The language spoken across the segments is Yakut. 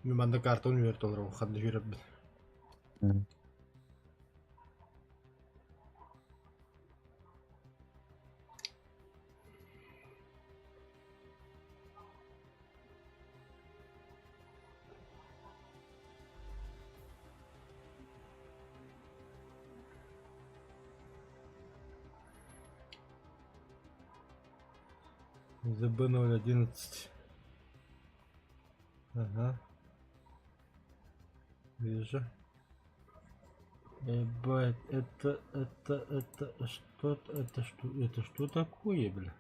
Мин манна картон үөрэ толоробун ханна үөрэппин. ЗБ-011. Ага. Вижу. Ебать, это, это, это, что, это что, это что такое, бля?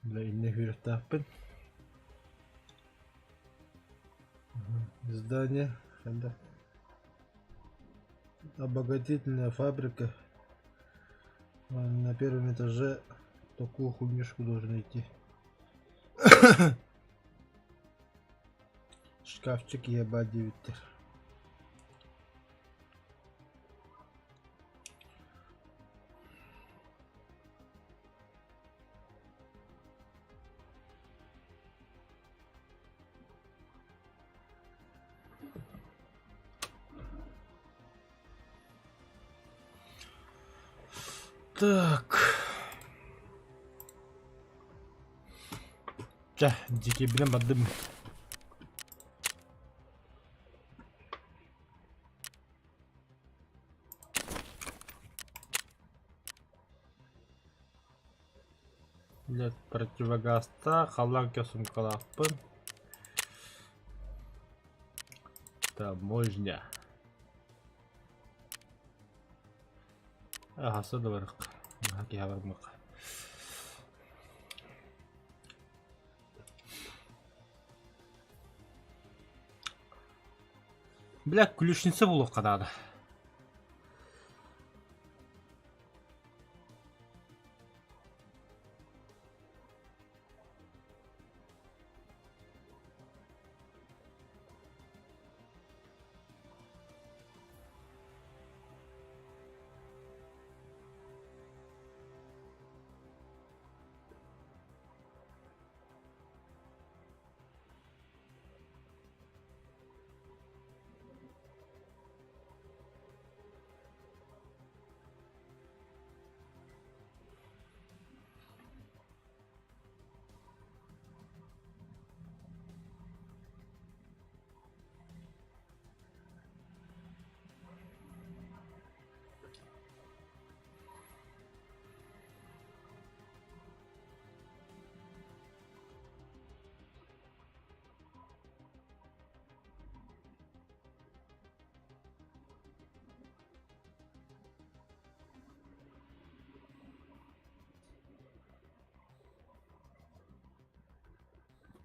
Бля, иннэ үөрэхтээхпин. Здание, да. Обогатительная фабрика. На первом этаже такую хуйнюшку должен найти. Шкафчик ебать диэбиттэр. Так. Чэ, дьикибинэн бардым. Нет, противогазтаах, халлаан суумкалаахпын. Таможня. Аһаса да барык. Киһи бармык. Бля, ключница булуохха наада.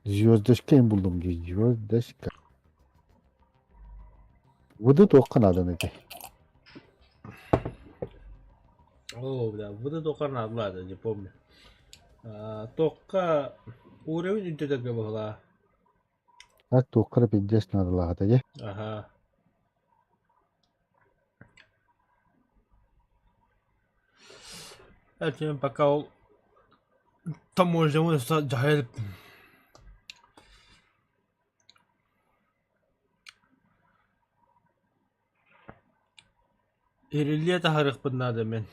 Звездочка буллум дии, звездочка. Выды туохха нааданы этэй? О, бля, выды туохха наадалаата, не помню. А, туохха уровень үрдэтэргэ быһылаа. Так туохха эрэ пиздец наадалаата дии. Аха. Этим пока ол таможняны дьаһайар Ириллиэ таһаарыахпын наада мин.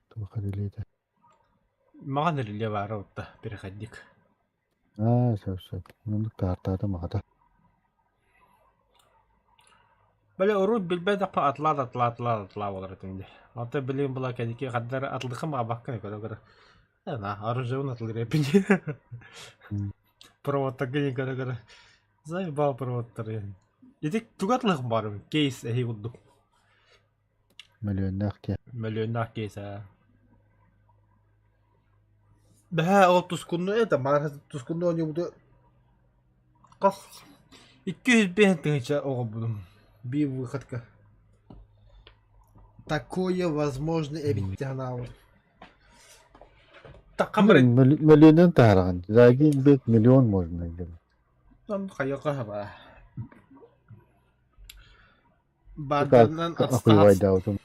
Туох эрилиэтэ? Маҕан эриллиэ баара орто, переходник. Аа, сөп сөп. Оннук таһаартаатым аҕата. Били урут билбэтэхпин атлаат атлаат атлаат атлаа буолар этим дии. Оттон билигин була кэнники ханна эрэ атлыхым аҕабаккын көрө-көрө. Э, на, оружиебын атлыыр эппин. Проводтарга диэн көрө-көрө. Заебал проводтары. Ити тугу атлыхым баарым? Кейс эһи курдук. Мөлүйүөннээх диэ. Мөлүйүөннээх кейс аа. Бэһээ ол тускунну это маар тускунну оонньуубуту хас 205 тыһыынча оҕобунум биир выходка. Такое возможно эбит санаабыт. Таккам бары Мөлүйүөнүн таһараҕын. За один бет миллион можно сделать. Там хайаха хаба. Баардарынан Охуевайдаабытым.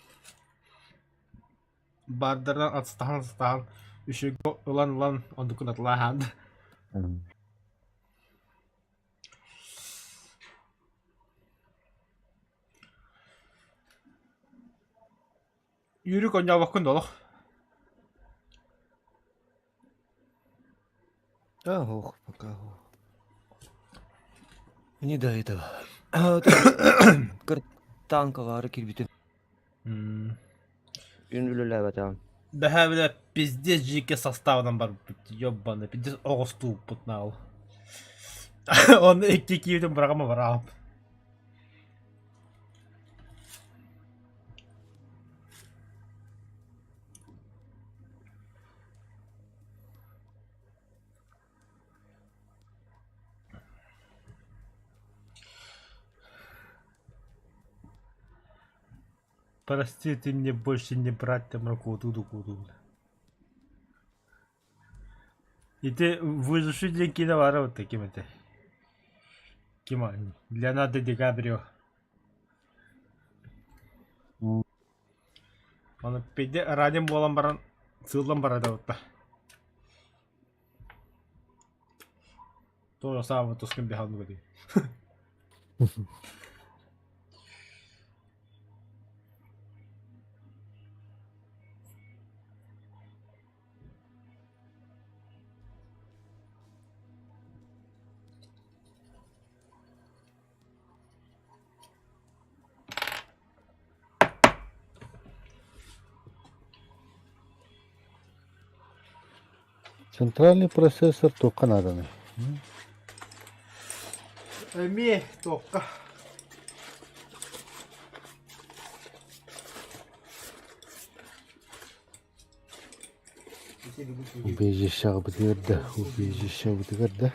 Баардарынан ацтаһан ацтаһан. Үчүгэй ылан ылан оннукун атылааһаан. Юрик оонньообоккун да олох. Да, ох, пока. Не до этого. Танковары кирбитим. Үн үлэлээбэтэҕим. Бэһээ бile пиздец дьиикэ составынан барбыт ёбаный пиздец оҕустууппут наал. Онно икки киибитин быраҕама бараап. Прости, ты мне больше не брат, ты мракуутуу Ити выживший диэн киинэ баара вот таким это. Ким Леонардо Ди Каприо. Аны пиде ранен буолан баран сыыллан барар да То же самое тускун бихалны дии. Центральный процессор туохха нааданый? Эмиэ туохха. Убежищеҕытыгар да, убежищебытыгар да.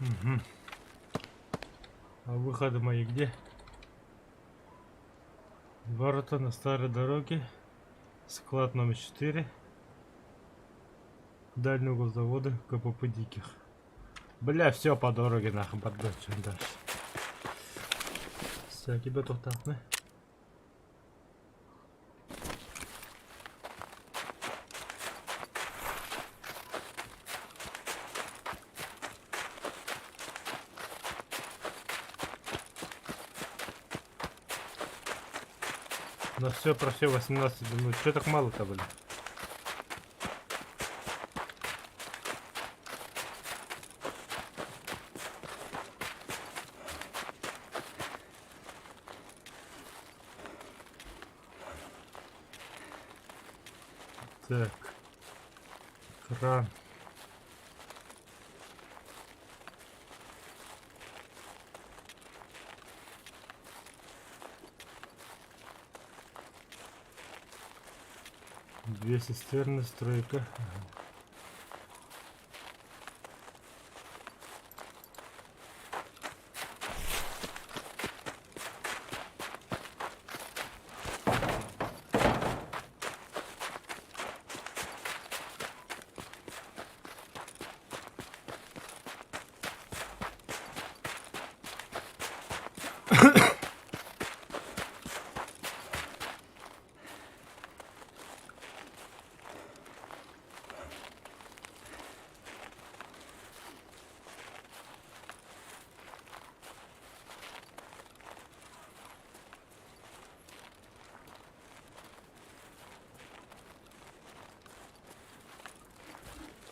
Угу. А выходы мои где? Ворота на старой дороге. Склад номер 4. Дальний угол завода КПП Диких. Бля, все по дороге нахуй бардак, чем дальше. Все, тебе тут не? На все про все 18 минут. Че так мало-то, блин? Так. Кран. Две цистерны, стройка. Ага.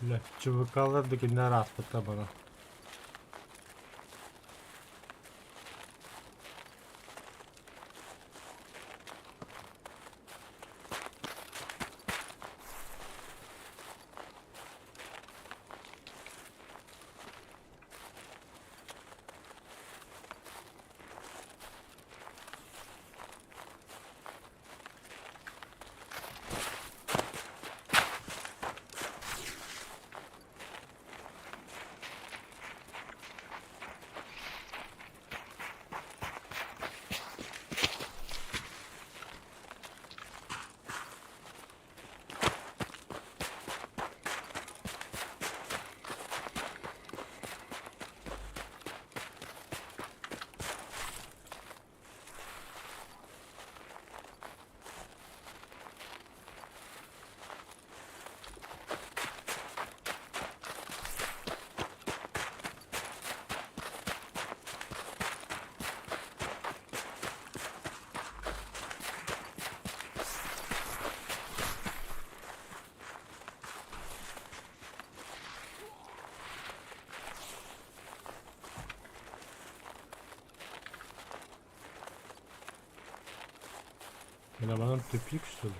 Бля, ЧВКлар да кинилэр ааспыттар бары. Бля, манан тупик, что ли?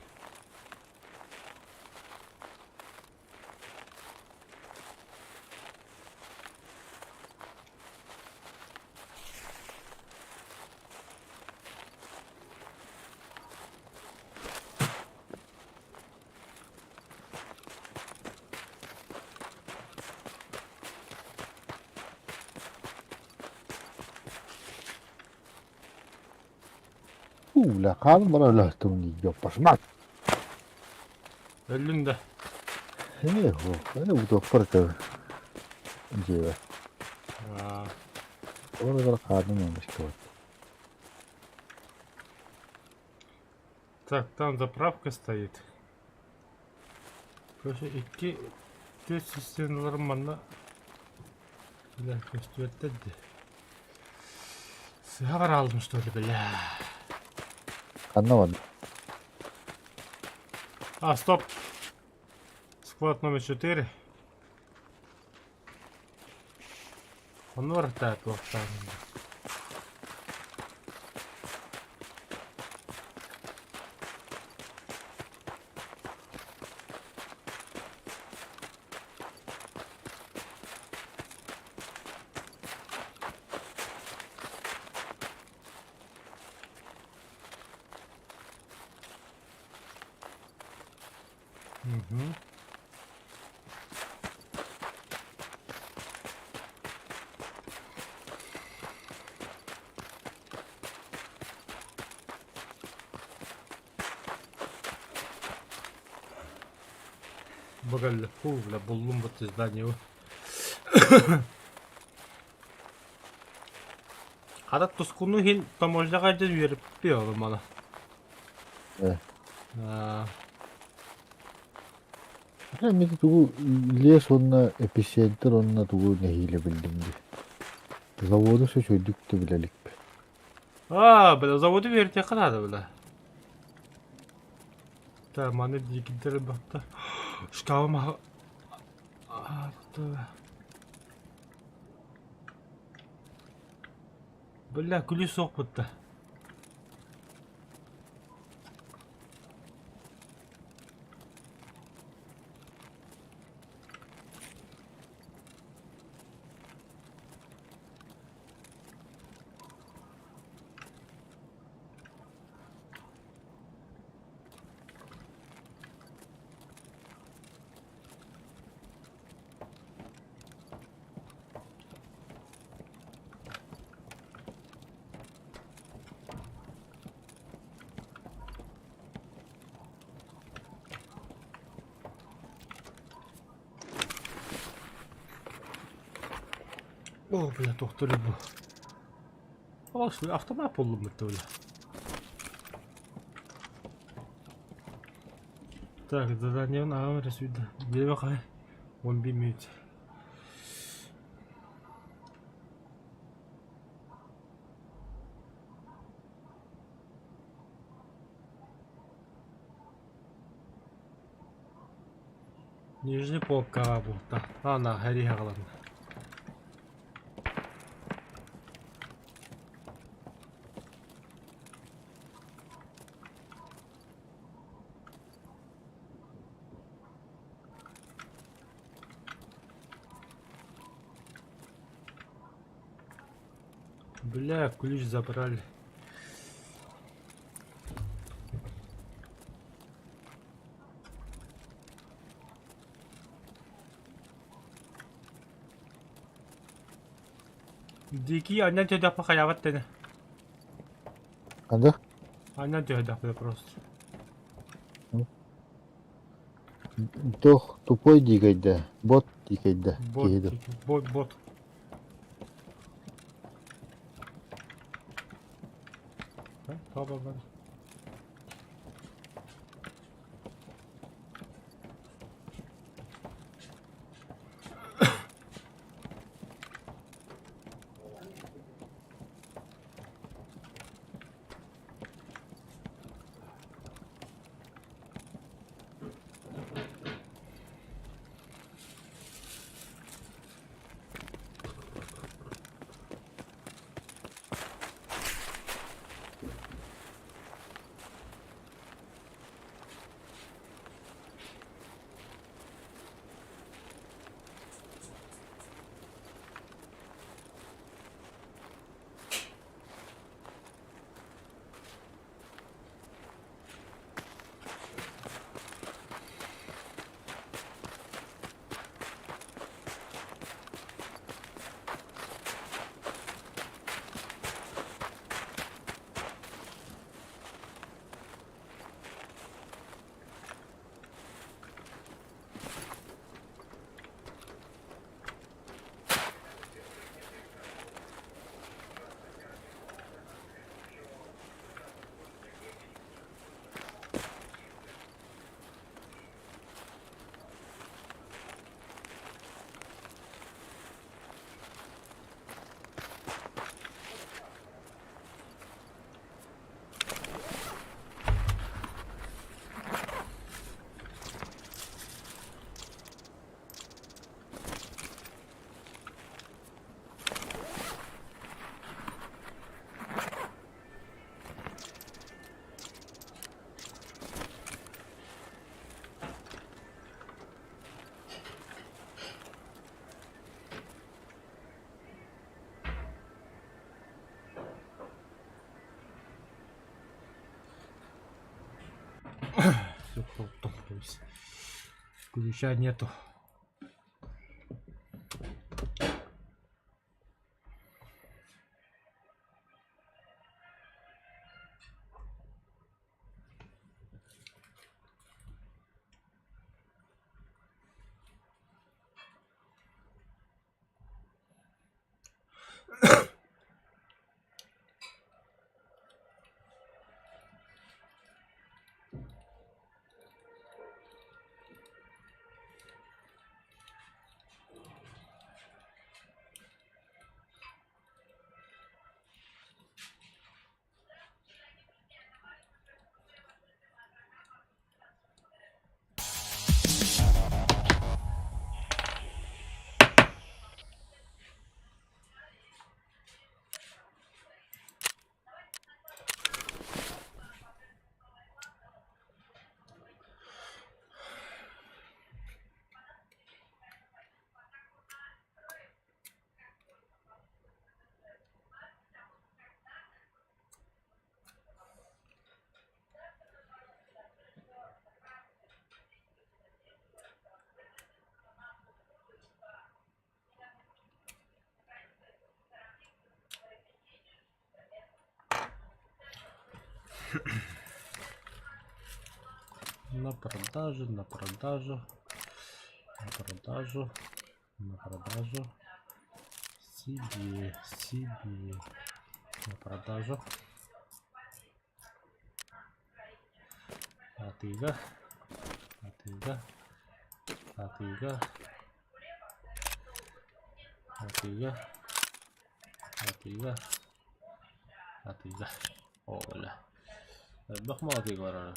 Уу, хаалан баран өлөстөм дии дьоппосмат. Өллүн да. Ээ, ээ, утуохпар это дьиэбэ. Аа, Ол хаадым эмискэ Так, там заправка стоит. Короче, икки түөрт системаларым манна бля, көстүбэттэр дии. Сыһа бараалым что ли, бля. Ханна барда? А, стоп! Склад номер 4. Онно барыта туохтаан. Угу. Быгаллы, фу, бля, буллум вот издание. Хата тускуну иһин таможняҕа дьэн үөрппү ол маны. Э. Аа, Эмиэ тугу лес уонна эпицентр уонна тугу нэһиилэ биллим дии. Заводу все үчүгэйдик да билэ иликпин. Аа, бля, заводу үөрэтиэххэ наада, бля. Так, маны диэкиттэр элбэхтэр. Шкафым аһа Бля, күлүү суох бутта. О, бля, тохтор бу. Автомат буллум бутта, бля. Так, задание аҕам эрэ сүүйдэ. Биэбэ хай 11 минут. Нижний полкаҕа буолта. Ана, хэриһэ аҕаланна. Бля, ключ забрали. Дикий аннан төдөкпө хайаабат дэнэ. Анда? Аннан төдөкпө просто. Туох тупой дикэйдэ, бот дикэйдэ, Бот, киһи да. бот, бот. Тоба бар. Все, то есть ключа нету. На продажу, на продажу, на продажу, на продажу. Себе, себе. На продажу. Атыыга, атыыга, атыыга, атыыга, атыыга, атыыга. Оля. Элбэх малатыыга барар.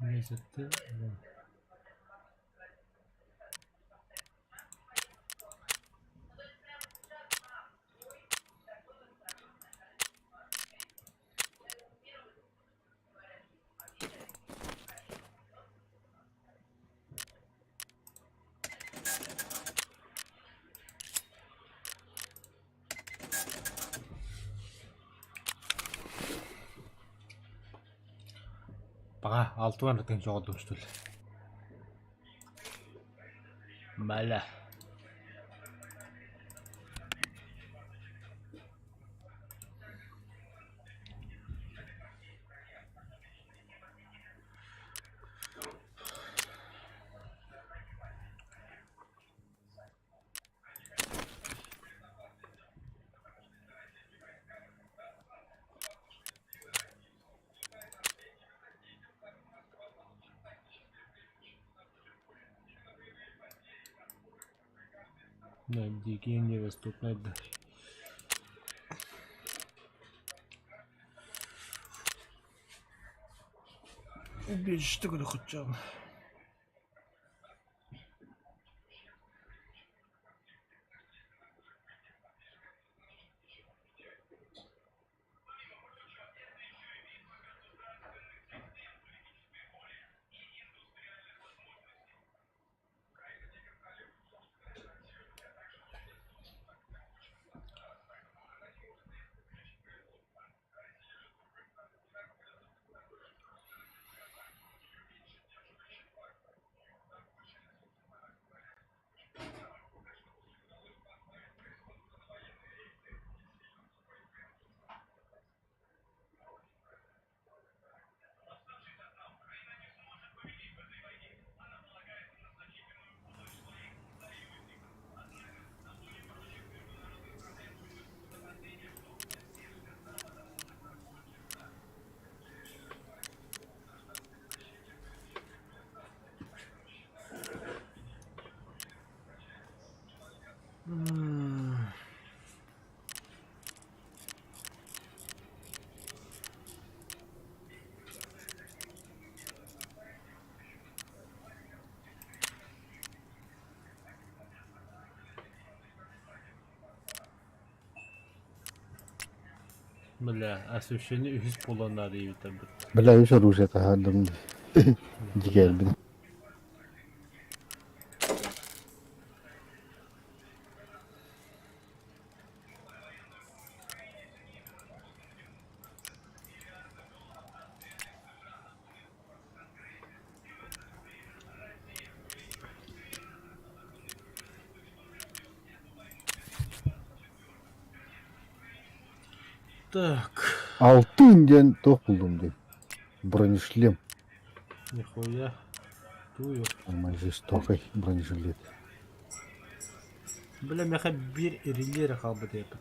Миэсэтэ Пока алтыан ытын соҕотун что ли. Бля. Дикие недоступны. Убежище хотел. Бля, освещение үһүс буолан диэбиттэр Бля, үс оружие таһаардым дии. Дьикээлбин. Так. Алтын диэн туох буллум дии? Бронешлем. Нихуя. Тую. Самый жестокий бронежилет. Бля, миэхэ биир реле эрэ хаалбыт эбит.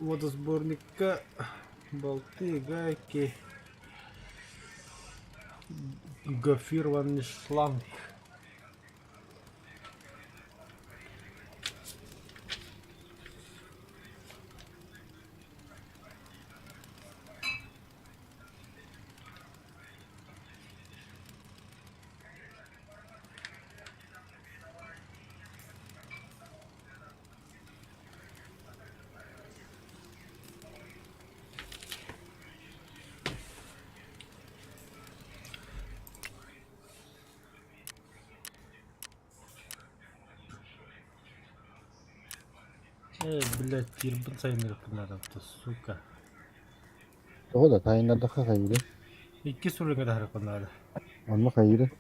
Водосборникка болты, гайки, гофрированный шланг. Э, блядь, тиэрбин сайыннарыахпын наада, сука. Тоҕо да таайыннардахха хайыырый? Иккис уровеҥҥа таһаарыахпын наада. Онно хайыырый?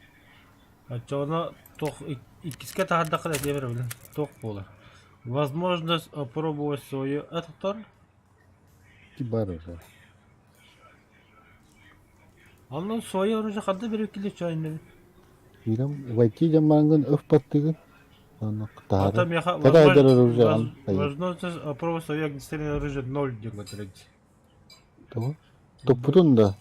Оччоҕуна туох иккискэ таһаардахха этиэм эрэ билин туох буолар. Возможность опробовать свою этот Бар уже. Онон свое оружие ханна берекили чайнын. Киирэн войти диэн бараҥҥын өф баттыгын. Онно Ата таһаары. миэхэ Кэтэһэр оружие ан хайыыр. возможность опробовать свое огнестрельное оружие ноль диэн көрдөрөдь. Тоҕо? Туппутун да.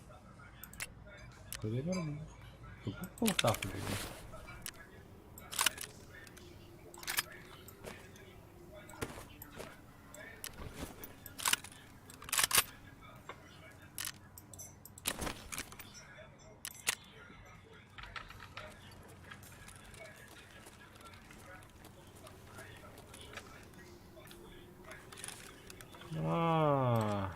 Аа.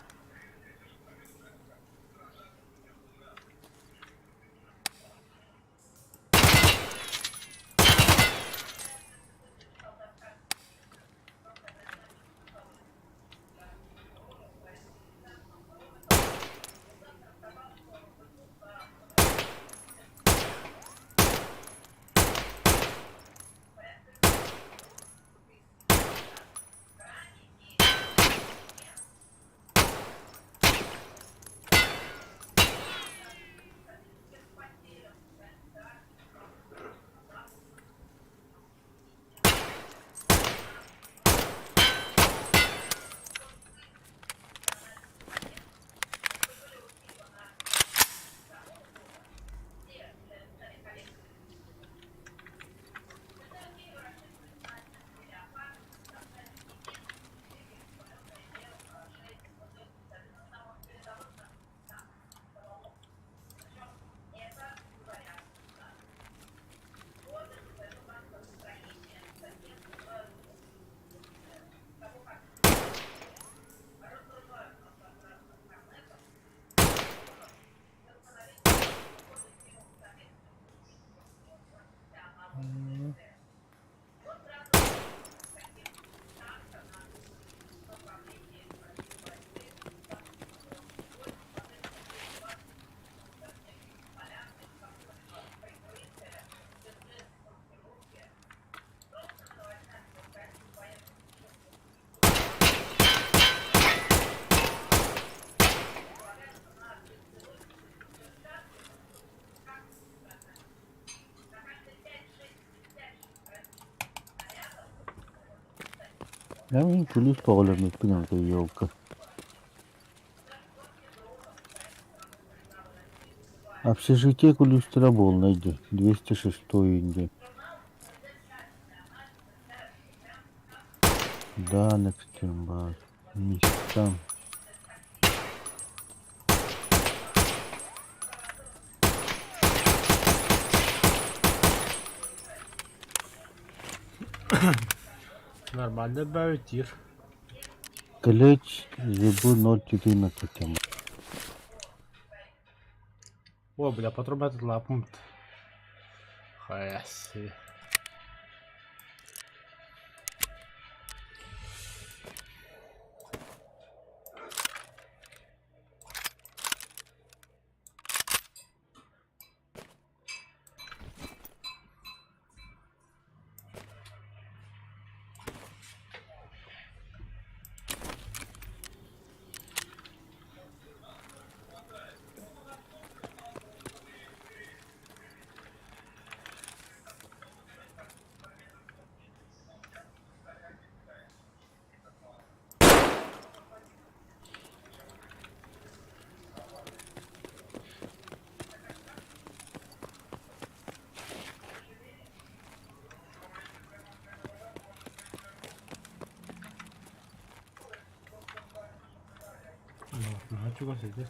Мин күлүүс көҕүлэммиппин аны елка. Общежитие күлүүстэрэ буолунай дии, 206 диэн. Данекс диэн баар, Ниссан. Нормально бәүтир. Ключ ЗБ 014 тема. О, бля, патрон этот лапнут. Хуя себе. Чугас этэ.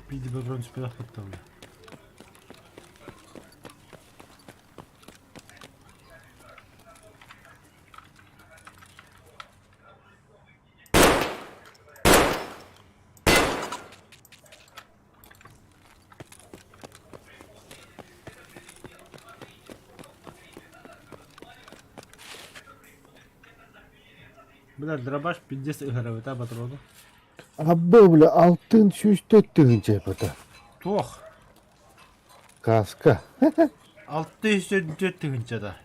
Биир патрон түспэтэх кытталлар. Бля, дробаш пиздец ыһарабыта патрону. Абы бля алтын сүүс 4 тыһыынча эпата. Туох? Каска. 604 тыһыынча.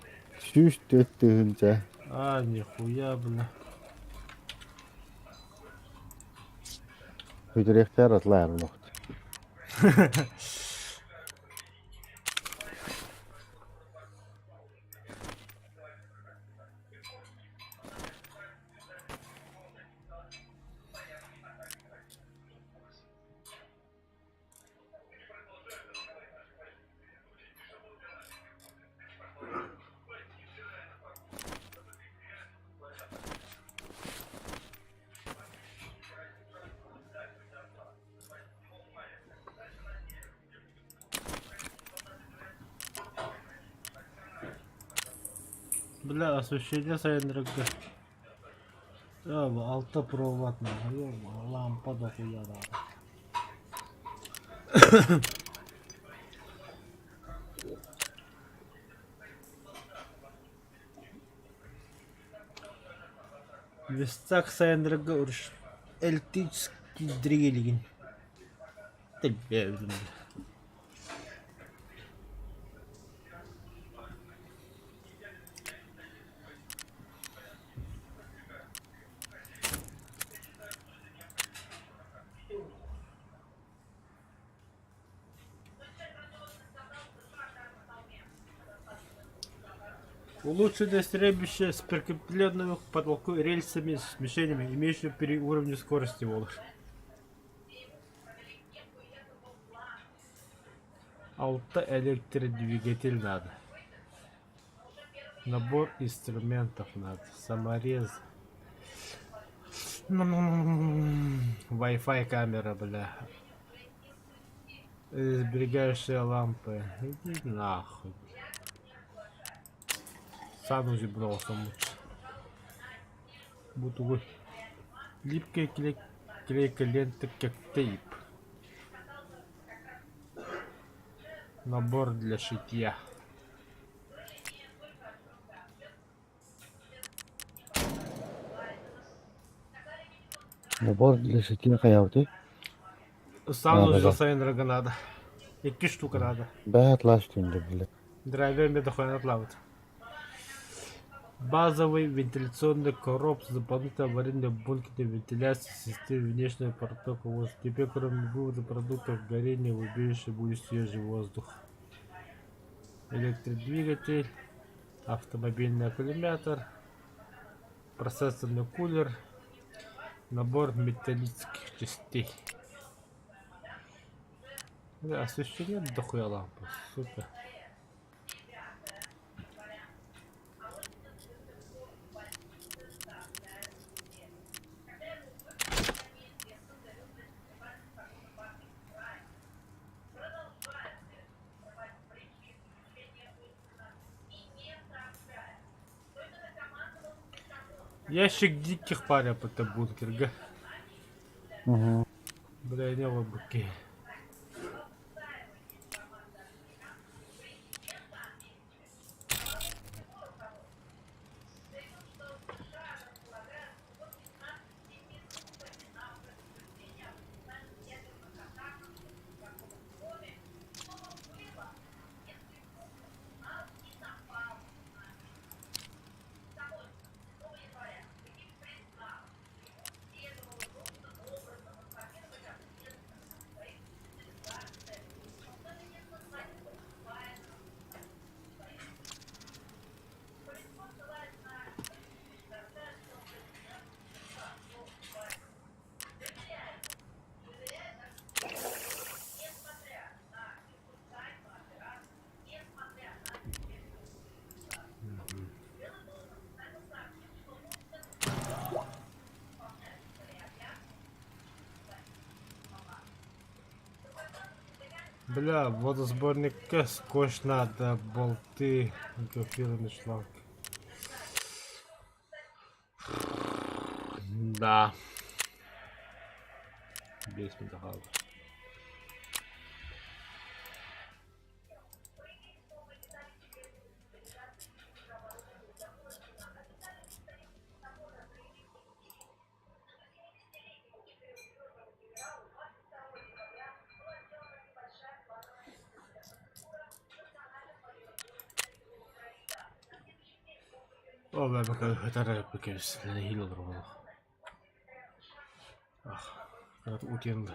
104 тыһыынча. А, нихуя, бля. Бүтүрүөхтээр атлаар олохт. Бля, освещение сайыннарарга. Алта провод надо, лампа дохуя надо. Верстак сайыннарарга уруш электрический дрелигин. Тэлбэ. Улучшенное стрельбище с прикрепленными к потолку рельсами с мишенями, имеющими при уровне скорости волос. Алта электродвигатель надо. Набор инструментов надо. Саморез. Wi-Fi камера, бля. Сберегающая лампы. Иди нахуй. Сам бросом лучше. Бутугу. Липкая клейка лента как тейп. Набор для шитья. Набор для шитья хайабытый? Санузел Да-да-да. сайыннарарга надо. Икки штука надо. Бээ атлас түнде бile. Драйвер медохуя плавать. Базовый вентиляционный короб с дополнительной аварийной бункерной вентиляцией системы внешнего протока воздуха. Теперь, кроме вывода продуктов горения, в убежище будет свежий воздух. Электродвигатель, автомобильный аккумулятор, процессорный кулер, набор металлических частей. Бля, освещение дохуя лампы, сука. Ящик диких паря это бункер, га. Угу. Бля, не лобуки. Бля, водосборникка скотч надо, болты, гофрированный шланг. Да. Бейс хаалла. О, бля, пока, нэһиилэ олоробун. Ах, утуйан.